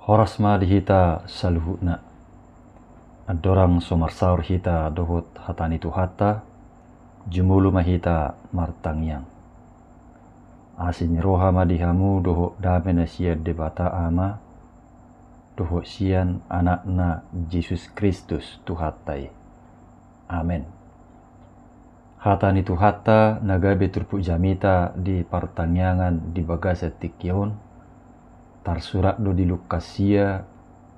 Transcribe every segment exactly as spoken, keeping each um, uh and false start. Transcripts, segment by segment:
Horas ma di hita saluhutna. Andorang so marsaor hita dohot hata ni Tuhanta, jumolo ma hita martangiang. Asi ni roha ma di hamu dohot dame na sian Debata Ama, dohot sian Anakna Jesus Kristus Tuhanta i. Amen. Hata ni Tuhanta na gabe turpuk jamita di partangiangan di bagasan tingki on, tarsurat do di Lukas sia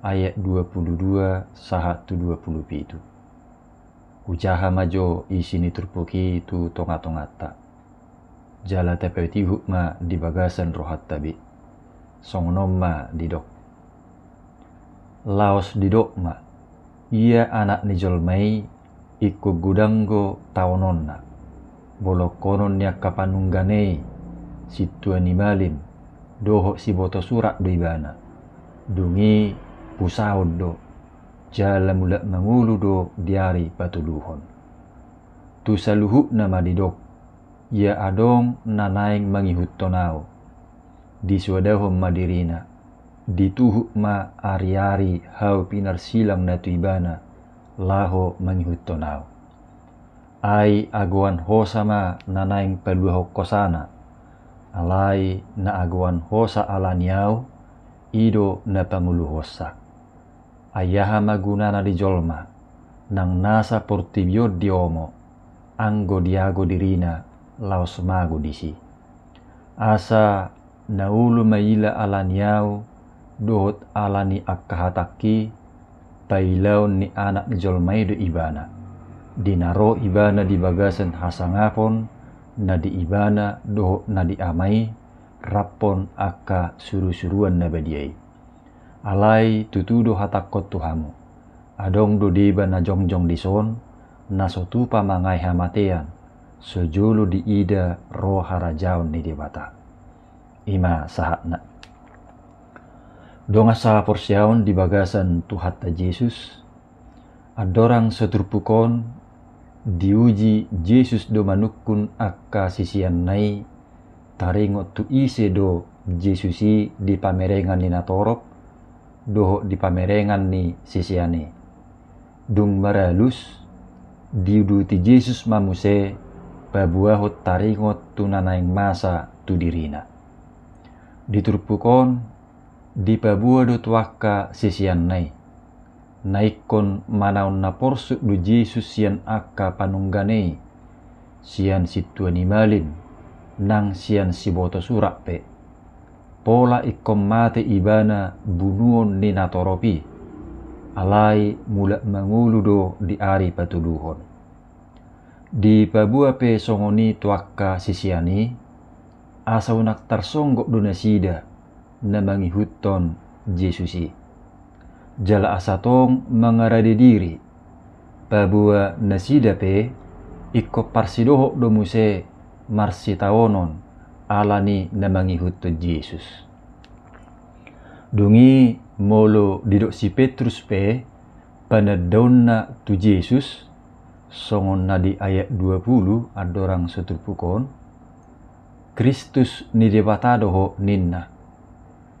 ayat dua pulu dua sahat tu dua pulu pitu. Hujaha ma jo isi ni turpuk i tu tonga-tonganta. Jala tapatihut ma di bagasan rohanta be. Songon on ma didok. Laos didok ma, ia Anak ni jolma i, ingkon godang do taononna. Bolongkonon ni angka panungga na i, sintua ni malim, dohot siboto surat do ibana. Dung i pusaon do, jala mulak mangolu do di ari patoluhon. Tu saluhutna ma didok, ia adong na naeng mangihuthon ahu. Disoadahon ma dirina, dituhuk ma ari-ari hau pinarsilang na tu ibana, laho mangihuthon ahu. Ai agoan hosa ma na naeng paluahon hosana, alai na agoan hosa ala ni ahu, i do na pangoluhonsa. Ai aha ma gunana di jolma, nang nasa portibi on diomo, anggo diago dirina laos mago disi. Asa na olo maila ala ni ahu, dohot ala ni angka hatangki, pailaon ni Anak ni jolma i do ibana. Di na ro ibana di bagasan hasangapon, na di ibana dohot na di Ama i, raphon angka surusuruan na badia i. Alai tutu do hatangkon tu hamu, adong do deba na jongjong dison, na so tupa mangae hamatean, so jolo diida ro harajaon ni Debata. I ma sahatna. Dongan sahaporseaon di bagasan Tuhanta Jesus, andorang so turpuk on, diuji Jesus do manungkun angka siseanna i, taringot tu ise do Jesus i di pamerengan ni natorop, dohot di pamerengan ni sisean i. Dung maralus, diuduti Jesus ma muse, paboahon taringot tu na naeng masa tu dirina. Di turpuk on, dipaboa do tu angka siseanna i. Na ingkon manaon na porsuk do Jesus sian angka panunggana i, sian sintua ni malim, nang sian siboto surat pe. Pola ingkon mate ibana bunuon ni natorop i, alai mulak mangolu do di ari patoluhon. Dipaboa pe songon i tu angka sisean i, asa unang tarsonggot do nasida na mangihuthon Jesus i. Jala asa tong mangarade diri, paboa nasida pe ingkon parsidohot do muse marsitaonon ala ni na mangihuthon Jesus. Dung i molo didok si Petrus pe, panandaonna tu Jesus, songon na di ayat dua pulu andorang so turpuk on, Kristus ni Debata do ho ninna.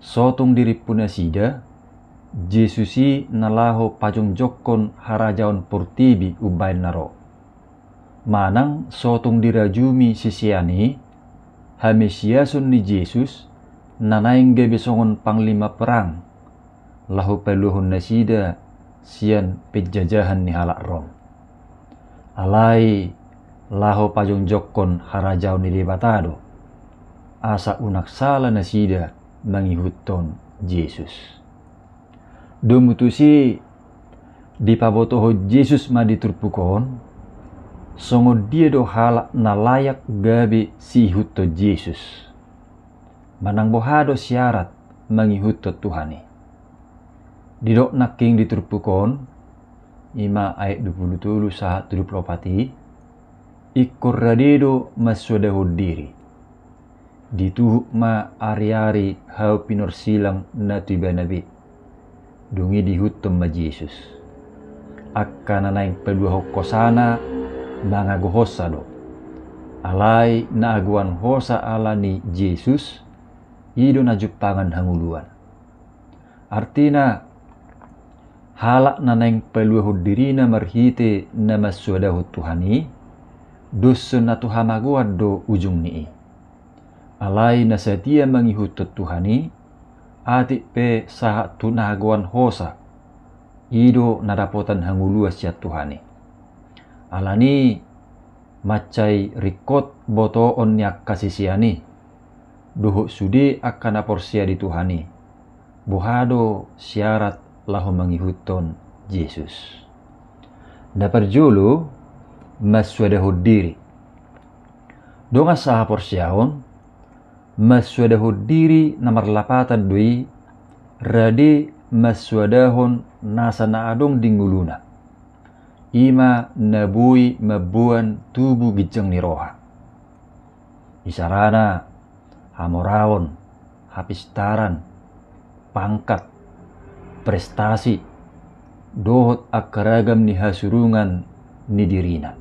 So tung dirimpu nasida, Jesus i na laho pajongjongkon harajaon portibi umbahen na ro. Manang so tung dirajumi sisean i, hamisiason ni Jesus, na naeng gabe songon panglima perang, laho paluahon nasida sian penjajahan ni halak Rom. Alai laho pajongjongkon harajaon ni Debata do, asa unang sala nasida mangihuthon Jesus. Domu tusi dipabotohon Jesus ma di turpuk on, songon dia do halak na layak gabe siihuthon Jesus. Manang boha do syarat mangihuthon Tuhan i. Didok nangkin di turpuk on, i ma ayat dua pulu tolu sahat tu dua pulu opat i, ingkon rade do mansoadahon diri. Dituhuk ma ari-ari hau pinorsilang na tu ibana be. Dung i diihuthon ma Jesus. Angka na naeng paluahon hosana mangago hosa do. Alai na agoan hosa ala ni Jesus, i do na jumpangan hangoluan. Artina, halak na naeng paluahon dirina marhite na mansoadahon Tuhan i, doshon na tu hamagoan do ujung ni i. Alai na satia mangihuthon Tuhan i, atik pe sahat tu na hagoan hosa, i do na dapotan hangoluan sian Tuhan i. Alani i mansai ringkot botoon ni angka sisean i dohot sude angka na porsea di Tuhan i, boha do syarat laho mangihuthon Jesus. Na parjolo, mansoadahon diri. Dongan sahaporseaon, mansoadahon diri na marlapatan do i rade mansoadahon nasa na adong di ngoluna. I ma na boi mamboan tubu ginjang ni roha. Isarana hamoraon, hapistaran, pangkat, prestasi, dohot angka ragam ni hasurungan ni dirina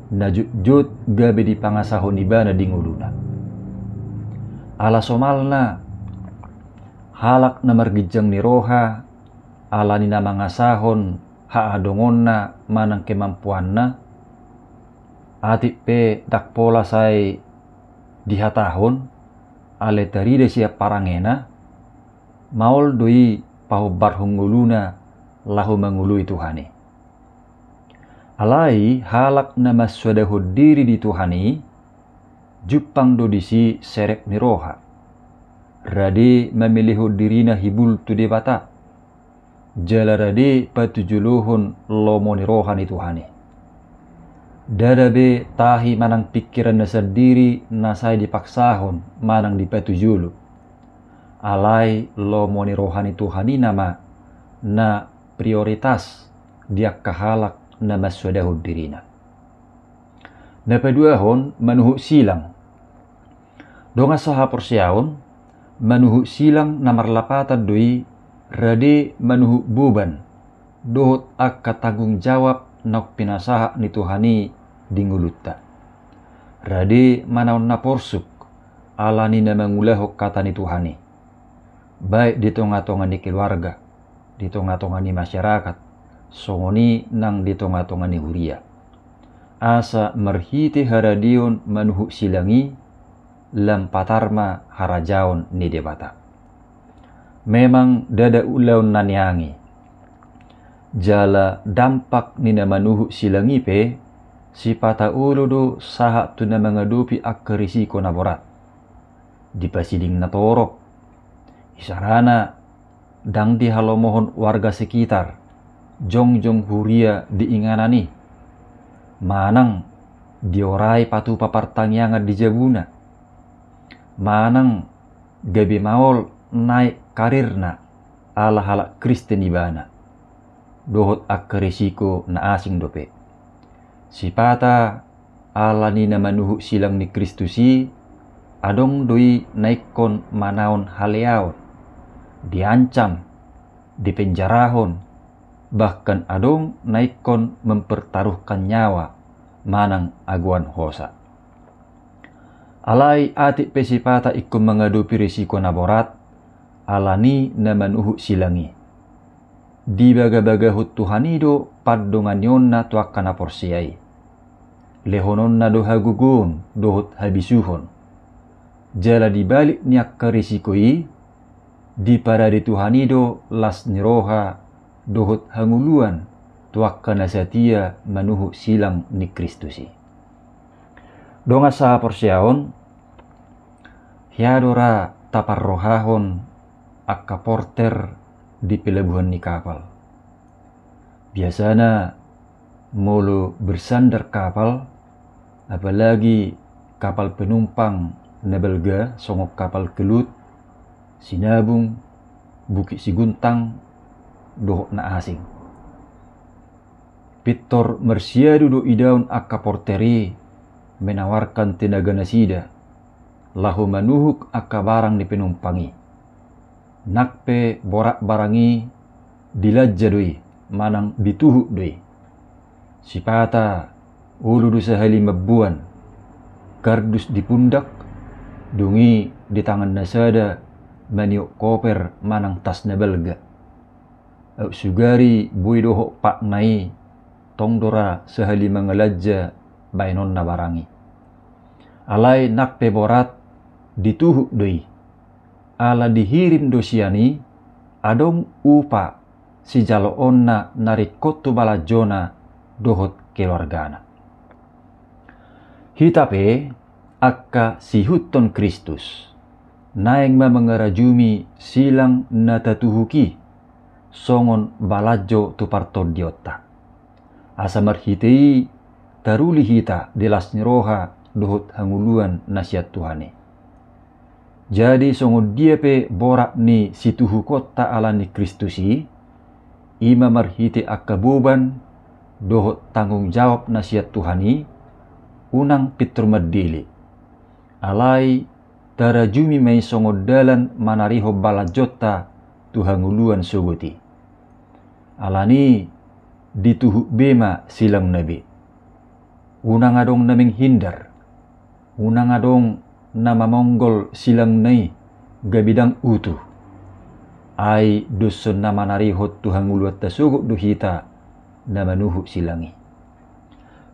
na jotjot gabe dipangasahon ibana di ngoluna. Ala somalna, halak na marginjang ni roha alani na mangasahon haadongonna manang kemampuanna, atik pe ndang pola sai dihatahon, alai tarida sian parangena, maol do i pahombarhon ngoluna laho mangoloi Tuhan i. Alai halak na mansoadahon diri di Tuhan i, jumpang do disi serep ni roha, rade mamelehon dirina hibul tu Debata, jala rade patujolohon lomo ni roha ni Tuhan i. Ndada be tahi manang pingkiranna sandiri na sai dipaksahon manang dipatujolo. Alai lomo ni roha ni Tuhan i nama na prioritas di angka halak na mansoadahon dirina. Na paduahon, manuhuk silang. Dongan sahaporseaon, manuhuk silang na marlapatan do i rade manuhuk boban dohot angka tanggung jawab naung pinasahat ni Tuhan i di ngolunta. Rade manaon na porsuk alani na mangulahon hata ni Tuhan i, baik di tongatonga ni keluarga, di tongatonga ni masyarakat, songon i nang di tongatonga ni huria. Asa marhite haradeon manuhuk silang i, lam patar ma harajaon ni Debata. Memang ndada ulaon na niang i. Jala dampak ni na manuhuk silang i pe, sipata olo do sahat tu na mangadopi angka risiko na borat. Dipasiding na torop. Isarana, ndang dihalomohon warga sekitar jongjong huria di inganan i, manang diorai patupa partangiangan di jabuna, manang gabe maol naek karirna ala halak Kristen ibana, dohot angka risiko na asing dope. Sipata alani na manuhuk silang ni Kristus i, adong do i na ingkon manaon haleaon, diancam, dipenjarahon, bahkan adong na ingkon mempertaruhkan nyawa manang agoan hosa. Alai atik pe sipata ingkon mangadopi risiko na borat, alani na manuhuk silang i, dibagabagahon Tuhan i do pandonganionna tu angka na porsea i. Lehononna do hagogoon dohot habisuhon. Jala di balik ni angka risiko i, diparade Tuhan i do las ni roha dohot hangoluan tu angka na satia manuhuk silang ni Kristus i. Dongan sahaporseaon, hea do ra taparrohahon angka porter di pelabuhan ni kapal. Biasana molo bersandar kapal, apalagi kapal penumpang na balga songon kapal Kelut, Sinabung, Bukit Siguntang, dohot na asing. Pintor marsiadu do idaon angka porter i menawarkan tenaga nasida laho manuhuk angka barang ni penumpang i. Nang pe borat barang i, dilanja do i manang dituhuk do i. Sipata olo do sahali mamboan, kardus di pundak, dung i di tangan na sada maniop koper manang tas na balga. Aut sugari boi dohot pakna i, tong do ra sahali mangalanja baenonna barang i. Alai nang pe borat dituhuk do i. Ala dihirim do sian i, adong upa sijaloonna na ringkot tu balanjona dohot keluargana. Hita pe angka siihuthon Kristus, naeng ma mangarajumi silang na tatuhuk i songon balanjo tu partondionta. Asa marhite i taruli hita di las ni roha dohot hangoluan na sian Tuhan i. Jadi songon dia pe borat ni situhukonta ala ni Kristus i, i ma marhite angka boban dohot tanggung jawab na sian Tuhan i, unang pintor mandele. Alai tarajumi ma i songon dalan manarihon balanjonta tu hangoluan sogot i. Alani dituhuk be ma silangna be. Unang adong na menghindar. Unang adong na mamonggol silangna i gabe ndang utu. Ai doshon na manarihon tu hangoluanta sogot do hita na manuhuk silang i.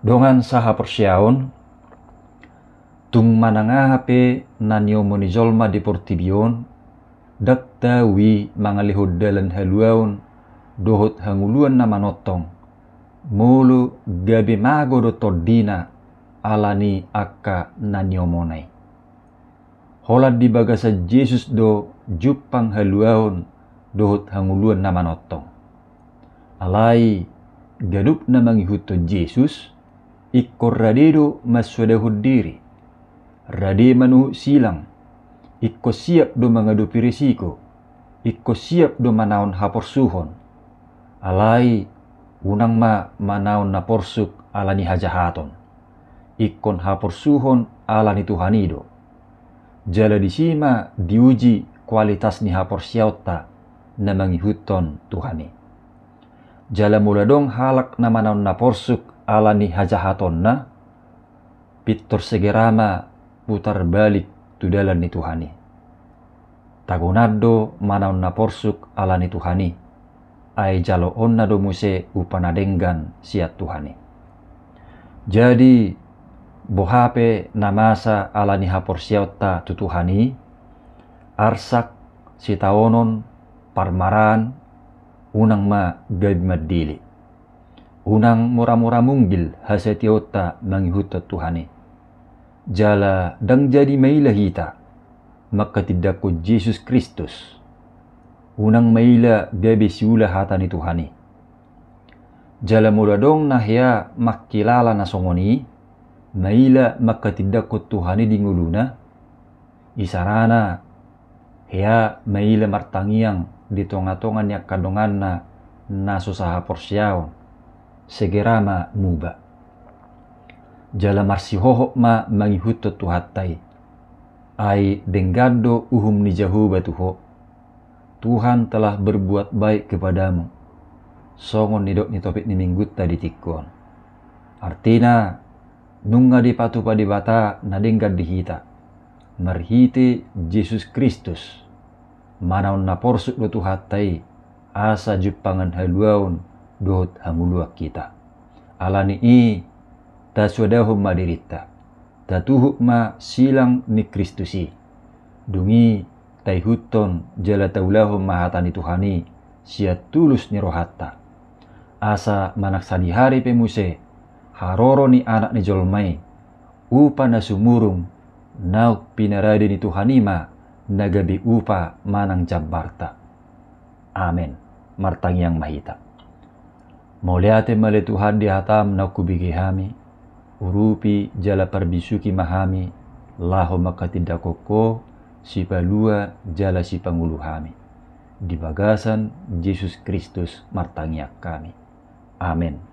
Dongan sahaporseaon, tung manang aha pe na niomo ni jolma di portibi on, ndang tau i mangalehon dalan haluaon dohot hangoluan na manongtong, molo gabe mago do tondina ala ni angka na niomona i. Holan di bagasan Jesus do jumpang haluaon dohot hangoluan na manongtong. Alai ganup na mangihuthon Jesus, ingkon rade do mansoadahon diri, rade manuhuk silang, ingkon siap do mangadopi risiko, ingkon siap do manaon haporsuhon. Alai unang ma manaon na porsuk ala ni hajahaton, ingkon haporsuhon ala ni Tuhan i do. Jala disi ma diuji kualitas ni haporseaonta na mangihuthon Tuhan i. Jala molo adong halak na manaon na porsuk ala ni hajahatonna, pintor segera ma putar balik tu dalan ni Tuhan i. Tagonan do manaon na porsuk ala ni Tuhan i, ai jaloonna do muse upa na denggan sian Tuhan i. Jadi boha pe na masa ala ni haporseaonta tu Tuhan i, arsak, sitaonon, parmaraan, unang ma gabe mandele. Unang mora-mora mungbil hasatiaonta mangihuthon Tuhan i. Jala ndang jadi maila hita mangkatindangkon Jesus Kristus. Unang maila gabe siula hata ni Tuhan i. Jala molo adong na hea mangkilala na songon i, maila mangkatindangkon Tuhan i di ngoluna, isarana hea maila martangiang di tonga-tonga ni angka donganna na so sahaporseaon, segera ma muba. Jala marsihohot ma mangihuthon Tuhanta i. Ai denggan do uhum ni Jahowa tu ho. Tuhan telah berbuat baik kepadamu. Songon nidok ni topik ni minggunta di tingki on. Artina, nunga dipatupa Debata na denggan di hita marhite Jesus Kristus. Manaon na porsuk do Tuhanta i, asa jumpangan haluaon dohot hangoluan hita. Ala ni i, tasoadahon ma dirinta, tatuhuk ma silang ni Kristus i. Dung i taihuthon jala taulahon ma hata ni Tuhan i sian tulus ni rohanta. Asa manang sadihari pe muse haroro ni Anak ni jolma i, upa na sumurung naung pinarade ni Tuhan i ma na gabe upa manang jambarta. Amen. Martangiang ma hita. Mauliate ma ale Tuhan di hatam naung hubege hami, urupi jala parbisuhi ma hami, laho mangkatindangkon Ho, sipalua jala sipangolu hami. Di bagasan Jesus Kristus martangiang hami. Amen.